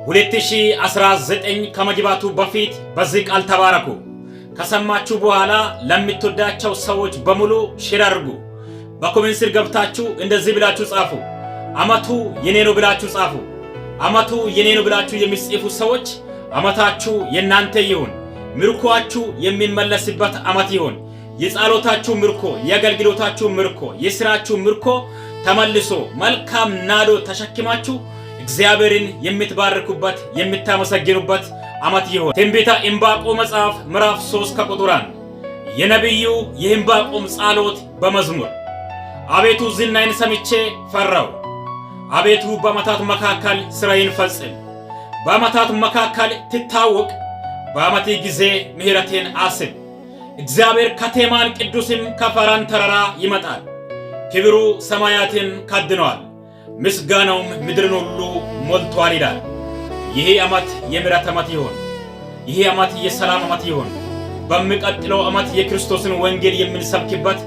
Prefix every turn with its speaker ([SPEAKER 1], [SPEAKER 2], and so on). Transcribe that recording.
[SPEAKER 1] 2019 ከመግባቱ በፊት በዚህ ቃል ተባረኩ። ከሰማችሁ በኋላ ለምትወዳቸው ሰዎች በሙሉ share አድርጉ። በ comment ስር ገብታችሁ እንደዚህ ብላችሁ ጻፉ። አመቱ የኔ ነው ብላችሁ ጻፉ። አመቱ የኔ ነው ብላችሁ የሚጽፉ ሰዎች አመታችሁ የናንተ ይሁን። ምርኮአችሁ የሚመለስበት አመት ይሁን። የጸሎታችሁ ምርኮ፣ የአገልግሎታችሁ ምርኮ፣ የስራችሁ ምርኮ ተመልሶ መልካም ናዶ ተሸክማችሁ እግዚአብሔርን የምትባርኩበት፣ የምታመሰግኑበት አመት ይሁን። ትንቢተ ዕንባቆም መጽሐፍ ምዕራፍ 3 ከቁጥር 1፣ የነቢዩ የዕንባቆም ጸሎት በመዝሙር። አቤቱ፣ ዝናህን ሰምቼ ፈራሁ። አቤቱ፣ በዓመታት መካከል ሥራህን ፈጽም፣ በዓመታት መካከል ትታወቅ። በዓመት ጊዜ ምሕረትን አስብ። እግዚአብሔር ከቴማን፣ ቅዱስም ከፋራን ተራራ ይመጣል። ክብሩ ሰማያትን ከድነዋል፣ ምስጋናውም ምድርን ሁሉ ሞልቷል ይላል። ይሄ ዓመት የምሕረት ዓመት ይሁን። ይሄ ዓመት የሰላም ዓመት ይሁን። በሚቀጥለው ዓመት የክርስቶስን ወንጌል የምንሰብክበት